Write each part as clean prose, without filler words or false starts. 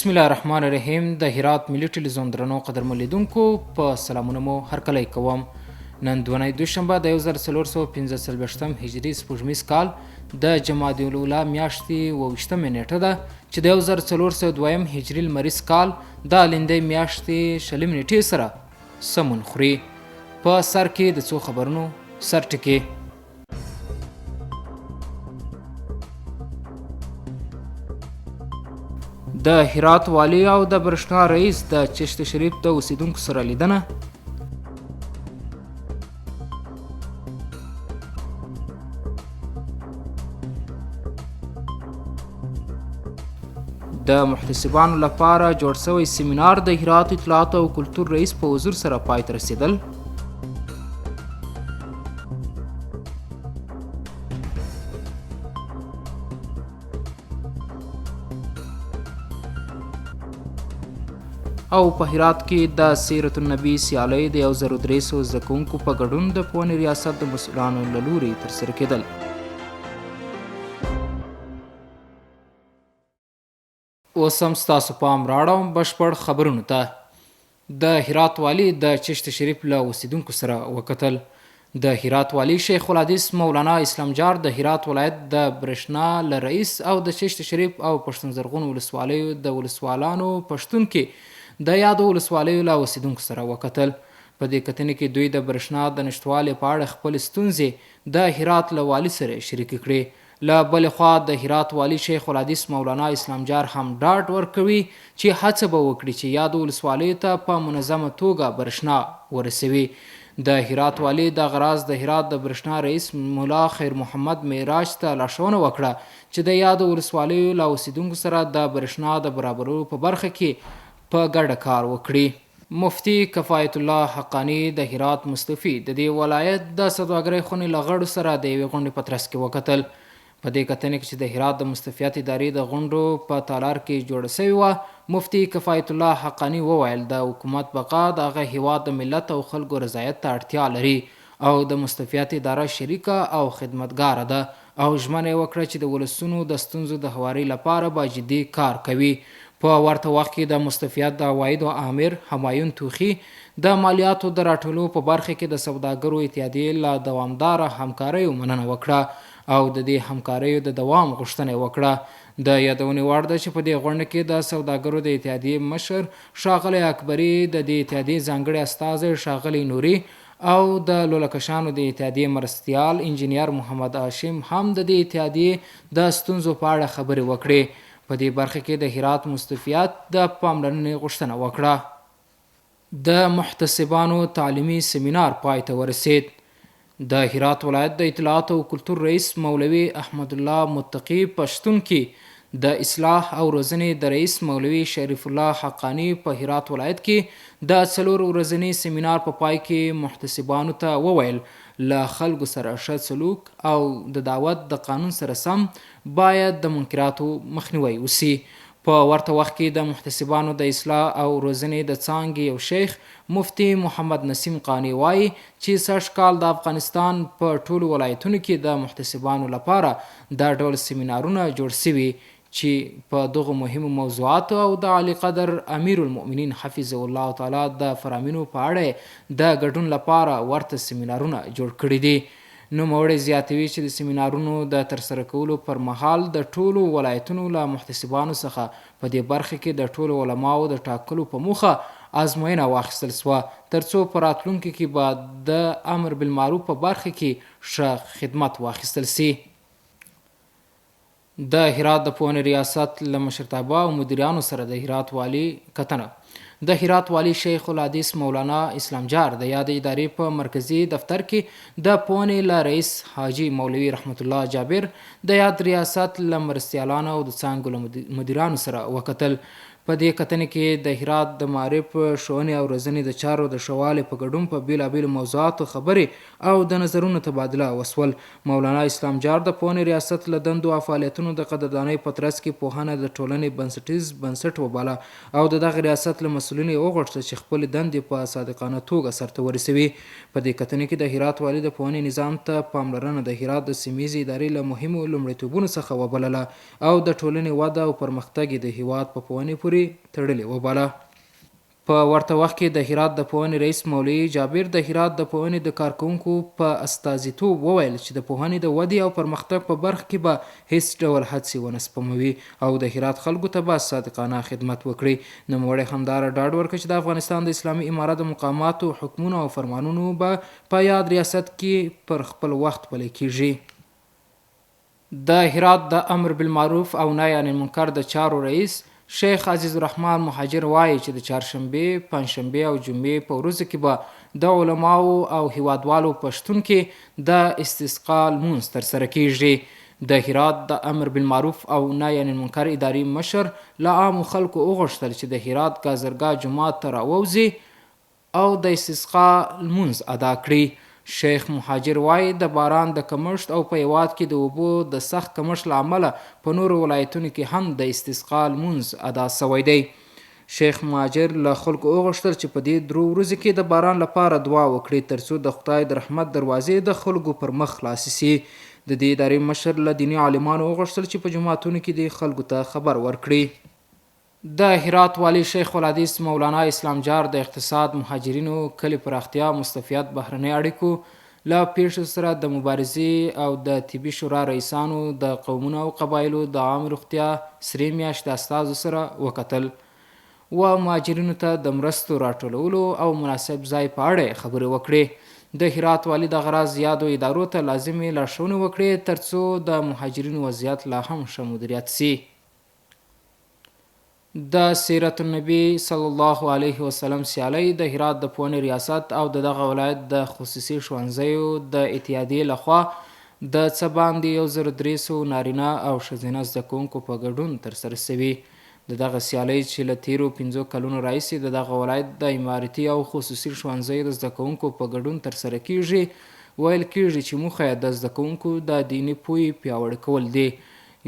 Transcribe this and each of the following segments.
بسم الله الرحمن الرحیم د هرات ملي ټلویزیون درنو قدرمن لیدونکو په سلامونه مو هرکلی کوم. نن دونۍ دوشنبه د 1445 هجري سپوږمیز کال د جمادی الاولی میاشتې 27مه نیټه ده چې د 1402 هجري لمریز کال د لیندۍ میاشتې 20 نیټې سره سمون خوري. په سر کې د څو خبرونو سرټکي. د هرات والي او د برښنا رئیس د چشت شریف د اوسیدونکو سره لیدنه. د محتسبانو لپاره جوړ شوی سیمینار د هرات اطلاعاتو او کلتور رئیس په حضور سره پای ته رسېدل. او په هرات کې د سیرت النبي سیالۍ د 1300 زده کوونکو په ګډون د پوهنې ریاست د مسؤلانو له لوري ترسره کېدل. اوس هم ستاسو پام راړوم بشپړ خبرونو ته. د هرات والي د چشت شریف له اوسیدونکو سره وکتل. د هرات والي شیخ الحدیث مولانا اسلام جار د هرات ولایت د برښنا له رئیس او د چشت شریف او پښتون زرغون ولسوالیو د ولسوالانو په شتون کې د یادو ولسوالیو له اوسیدونکو سره وکتل. په دې کتنې کې دوی د برښنا د نشتوالي په اړه خپلې ستونزې د هرات له والي سره شریکې کړې. له بلې خوا د هرات والي شیخ الحدیث مولانا اسلام جار هم ډاډ ورکوي چې هڅه به وکړي چې یادو ولسوالیو ته په منظمه توګه برښنا ورسوي. د هرات والي دغه راز د هرات د برښنا رئیس ملا خیر محمد معراج ته لارښوونه وکړه چې د یادو ولسوالیو له اوسېدونکو سره د برښنا د برابرولو په برخه کې په ګډه کار وکړي. مفتي کفایت الله حقاني د هرات مستوفي د دې ولایت د سوداګرۍ خونې له غړو سره د یوې غونډې په ترڅ کې وکتل. په دې کتنې کې چې د هرات د مستوفیت ادارې د غونډو په تالار کې جوړه شوې وه، مفتي کفایت الله حقاني وویل، د حکومت بقا د هغه هېواد د ملت او خلکو رضایت ته اړتیا لري او د مستوفیت اداره شریکه او خدمتګاره ده او ژمنه یې وکړه چې د ولسونو د ستونزو د هواري لپاره به جدي کار کوي. په ورته وخت کې د مستوفیت د عوایدو آمر همایون توخي د مالیاتو د راټولو په برخه کې د سوداګرو اتحادیې له دوامداره همکاریو مننه وکړه او د دې همکاریو د دوام غوښتنه یې وکړه. د یادونې وړ ده چې په دې غونډه کې د سوداګرو د اتحادیې مشر ښاغلی اکبري، د دې اتحادیې ځانګړی استازی ښاغلی نوري او د لولکشانو د اتحادیې مرستیال انجنیر محمد هاشم هم د دې اتحادیې د ستونزو په اړه خبرې وکړې. په دې برخه کې د هرات مستوفیت د پاملرنې غوښتنه وکړه. د محتسبانو تعلیمي سیمینار پای ته ورسېد. د هرات ولایت د اطلاعاتو او کلتور رئیس مولوي احمدالله متقي په شتون کې د اصلاح او روزنې د رئیس مولوي شریف الله حقاني په هرات ولایت کې د څلور ورځني سیمینار په پای کې محتسبانو ته وویل، له خلکو سره ښه سلوک او د دعوت د قانون سره سم باید د منکراتو مخنیوی وشي. په ورته وخت کې د محتسبانو د اصلاح او روزنې د څانګې یو شیخ مفتي محمد نسیم قانع وايي چې سږ کال د افغانستان په ټولو ولایتونو کې د محتسبانو لپاره دا ډول سیمینارونه جوړ شوي چې په دغو مهمو موضوعاتو او د عالیقدر امیرالمؤمنین حفظه الله تعالی د فرامینو په اړه یې د ګډون لپاره ورته سیمینارونه جوړ کړي دي. نوموړی زیاتوي چې د سیمینارونو د ترسره کولو پر مهال د ټولو ولایتونو له محتسبانو څخه په دې برخه کې د ټولو علماوو د ټاکلو په موخه ازموینه واخیستل شوه ترڅو په راتلونکي کې به د امر بالمعروف په برخه کې ښه خدمت واخیستل شي. د هرات د پوهنې ریاست له مشرتابه او مدیرانو سره د هرات والي کتنه. د هرات والي شیخ الحدیث مولانا اسلام جار د یادې ادارې په مرکزي دفتر کې د پوهنې له رئیس حاجي مولوي رحمت الله جابر، د یاد ریاست له مرستیالانو او د څانګو له مدیرانو سره وکتل. په دې کتنې کې د هرات د معارف، ښوونې او روزنې د چارو د ښه والي په ګډون په بېلابېلو موضوعاتو خبرې او د نظرونو تبادله وشول. مولانا اسلام جار د پوهنې ریاست له دندو او فعالیتونو د قدردانۍ په ترڅ کې پوهنه د ټولنې بنسټیز بنسټ وباله او د دغه ریاست له مسؤلینو یې وغوښتل چې خپلې دندې په صادقانه توګه سرته ورسوي. په دې کتنې کې د هرات والي د پوهنې نظام ته پاملرنه د هرات د سیمیزې ادارې له مهمو لومړیتوبونو څخه وبلله او د ټولنې وده او پرمختګ یې د هېواد په پوهنې پورې پورې تړلې وباله. په ورته وخت کې د هرات د پوهنې رئیس مولوي جابر د هرات د پوهنې د کارکوونکو په استازیتوب وویل چې د پوهنې د ودې او پرمختګ په برخه کې به هیڅ ډول هڅې ونه سپموي او د هرات خلکو ته به صادقانه خدمت وکړي. نوموړی همدارا ډاډ ورکړ چې د افغانستان د اسلامي امارت د مقاماتو حکمونو او فرمانونو به په یاد ریاست کې پر خپل وخت پلی کیږي. د هرات د امر بالمعروف او نهی عن المنکر د چارو رئیس شیخ عزیز الرحمن مهاجر وايي چې د چهارشنبې، پنجشنبې او جمعې په ورځو کې به د علماوو او هیوادوالو په شتون کې د استسقا لمونځ ترسره کیږي. د هرات د امر بالمعروف او نهی عن المنکر ادارې مشر له عامو خلکو وغوښتل چې د هرات ګازرګاه جومات ته راووځي او د استسقا لمونځ ادا کړي. شیخ مهاجر وايي، د باران د کمښت او په هېواد کې د اوبو د سخت کمښت له امله په نورو ولایتونو کې هم د استسقا لمونځ ادا شوی دی. شیخ مهاجر له خلکو وغوښتل چې په دې درو ورځو کې د باران لپاره دعا وکړي ترڅو د خدای د رحمت دروازې د خلکو پر مخ خلاصې شي. د دې ادارې مشر له دیني عالمانو وغوښتل چې په جوماتونو کې دې خلکو ته خبر ورکړي. د هرات والي شیخ الحدیث مولانا اسلام جار د اقتصاد، مهاجرینو، کلي پراختیا، مستوفیت، بهرنیو اړیکو، له پېښو سره د مبارزې او د طبي شورا رئیسانو، د قومونو او قبایلو د عامې روغتیا سرې میاشتې استازو سره وکتل و مهاجرینو ته د مرستو راټولولو او مناسب ځای په اړه یې خبرې وکړې. د هرات والي دغه راز یادو ادارو ته لازمې لارښوونې وکړې ترڅو د مهاجرینو وضعیت لا هم ښه مدیریت شي. د سیرت النبي صلی الله علیه وسلم سیالۍ د هرات د پوهنې ریاست او د دغه ولایت د خصوصي ښوونځیو د اتحادیې له خوا د څه باندې 1300 نارینه او ښځینه زده کوونکو په ګډون ترسره شوي. د دغه سیالۍ چې له تېرو پنځو کلونو راهیسې د دغه ولایت د امارتي او خصوصي ښوونځیو د زده کوونکو په ګډون ترسره کېږي، ویل کېږي چې موخه یې د زده کوونکو د دیني پوهې پیاوړي کول دي.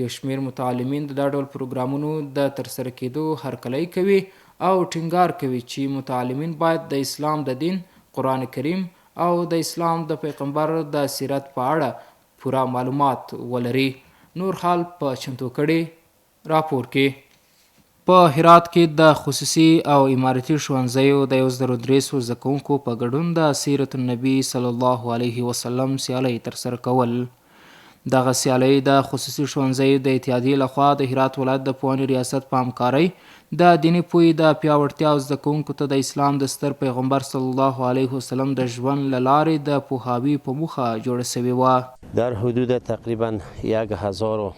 یو شمېر متعلمین د دا ډول پروګرامونو د ترسره کېدو هرکلی کوي او ټینګار کوي چې متعلمین باید د اسلام د دین، قرآن کریم او د اسلام د پیغمبر د سیرت په اړه پوره معلومات ولري. نور حال په چمتو کړي راپور کې. په هرات کې د خصوصي او امارتي ښوونځیو د 1300 زده کوونکو په ګډون د سیرت النبي صلی الله علیه وسلم سیالۍ ترسره کول. دغه سیالۍ د خصوصي ښوونځیو د اتحادیې له خوا د هرات ولایت د پوهنې ریاست په همکارۍ د دیني پوهې د پیاوړتیا او زده کوونکو ته د اسلام د ستر پیغمبر صلی الله علیه وسلم د ژوند له لارې د پوهاوي په موخه جوړه شوې وه. در حدود تقریبا یک هزار و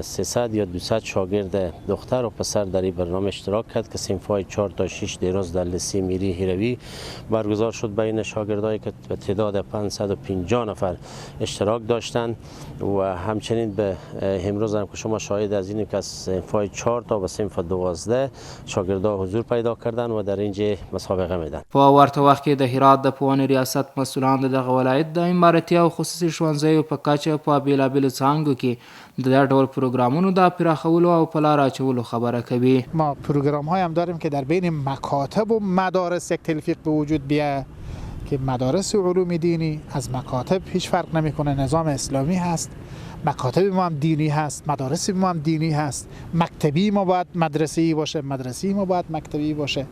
300 یا 200 شاگرد دختر و پسر در این برنامه اشتراک کرد که صنف‌های 4 تا 6 دیروز در لسه میری هروی برگزار شد. بین شاگردایی که به تعداد 550 نفر اشتراک داشتند و همچنین به امروز هم که شما شاهد از اینیم که از صنف‌های 4 تا به صنف 12 شاگردها حضور پیدا کردن و در اینجا مسابقه میدن. په ورته وخت کې د هرات د پوهنې ریاست مسؤلان د دغه ولایت د امارتي او خصوصي ښوونځیو په کچه په بېلابېلو څانګو کې د دا ډول پروګرامونو د پراخولو او په لاره اچولو خبره کوي. ما پروگرام های هم داریم که در بین مکاتب و مدارس یک تلفیق به وجود بیاید که مدارس علوم دینی از مکاتب هیچ فرق نمیکنه، نظام اسلامی هست، مکاتب ما هم دینی هست، مدارس ما هم دینی هست، مکتبی ما باید مدرسه‌ای باشه، مدرسه‌ای ما باید مکتبی باشه.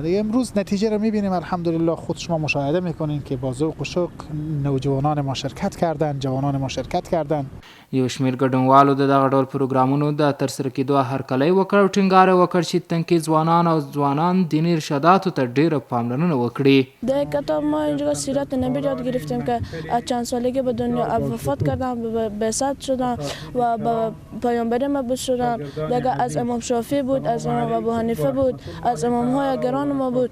دیگه امروز نتیجه رو میبینیم الحمدلله، خود شما مشاهده میکنین که با ذوق و شوق نوجوانان ما شرکت کردن، جوانان ما شرکت کردن. یو شمېر ګډونوالو د دغه ډول پروګرامونو د ترسره کېدو هرکلی وکړ او ټینګار یې وکړ چې تنکي ځوانان او ځوانان دیني ارشاداتو ته ډېره پاملرنه وکړي. در کتاب ما اینجا سیرت نبی یاد گرفتیم که از چند سالگی به دنیا وفات کردن، بعثت شدن و به پیامبری مبعوث شدن. دیگه از امام شافعی بود، از امام ابو حنیفه بود، از امام های گران ما بود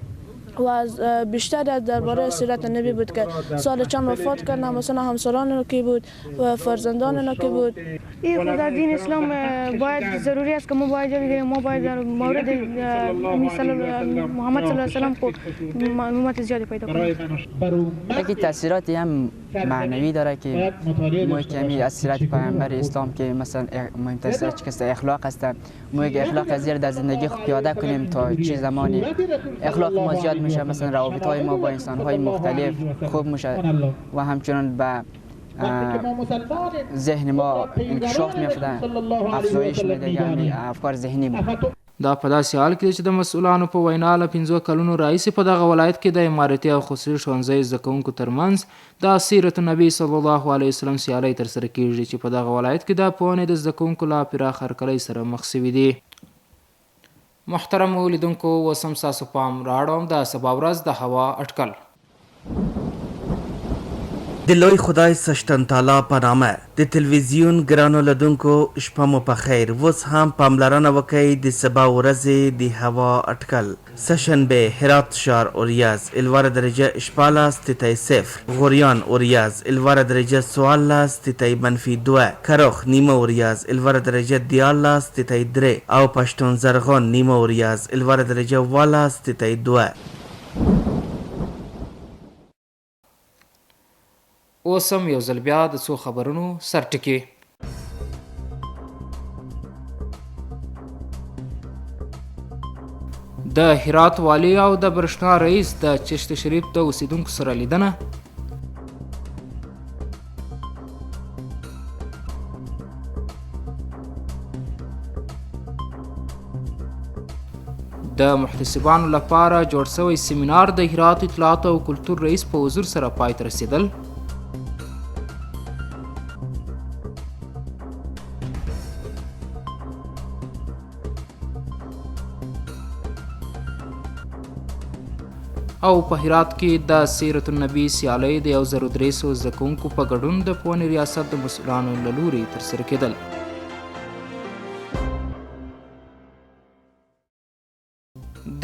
و از بیشتر از درباره سیرت نبی بود که سال چند وفات کردن، مثلا همسران کی بود و فرزندان کی بود. این خود در دین اسلام باید ضروری است که ما باید یاد بگیریم، ما باید در مورد محمد صلی الله علیه وسلم خو معلومات زیادی پیدا کنیم. یکی تاثیراتی هم معنوی داره که ما کمی از سیرت پیامبر اسلام که مثلا مهمتر سیرت که اخلاق است، ما یک اخلاق زیر در زندگی خود پیاده کنیم تا چه زمانی اخلاق ما زیاد میشه، مثلا روابط های ما با انسان های مختلف خوب میشه و همچنان به ذهن ما انکشاف میافته، افزایش میده، یعنی افکار ذهنی ما. دا په داسې حال کې ده چې د مسؤلانو په وینا له پنځو کلونو راهیسې په دغه ولایت کې د امارتي او خصوصي ښوونځیو زده کوونکو ترمنځ د سیرت النبي صلی الله علیه وسلم سیالۍ ترسره کېږي چې په دغه ولایت کې د پوهنې د زده کوونکو له پراخ هرکلی سره مخ شوي دي. محترمو لیدونکو اوس هم ستاسو پام رااړوم د سبا ورځ د هوا اټکل. د لوی خدای څښتن تعالی په نامه د تلویزیون ګرانو لدونکو شپه مو په خیر اوس هم پاملرنه وکړئ د سبا ورځې د هوا اټکل سه شنبه هرات ښار اوریاض الوره درجه شپاړس تیتی صفر غوریان اوریاض الوره درجه 14 تیتی منفي دوه کرخ نیمه اوریاض الوره درجه 13 تیتی درې او پښتون زرغون نیمه اوریاض الوره درجه 18 تیتی دوه. اوس هم یو ځل بیا د څو خبرونو سرټکي. د هرات والي او د برښنا رئیس د چشت شریف د اوسیدونکو سره لیدنه. د محتسبانو لپاره جوړ شوی سیمینار د هرات اطلاعاتو او کلتور رئیس په حضور سره پای ته رسېدل. او په هرات کې د سیرت النبي سیالۍ د 1300 زده کوونکو په ګډون د پوهنې ریاست د مسؤلانو له لوري ترسره کېدل.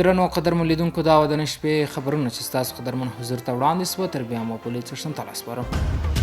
درنو قدرمن لیدونکو دا وه د نن شپې خبرونه چې ستاسو قدرمن حضور ته وړاندې سوه. تر بیا مو په لوی څښتن تعالی سپارم.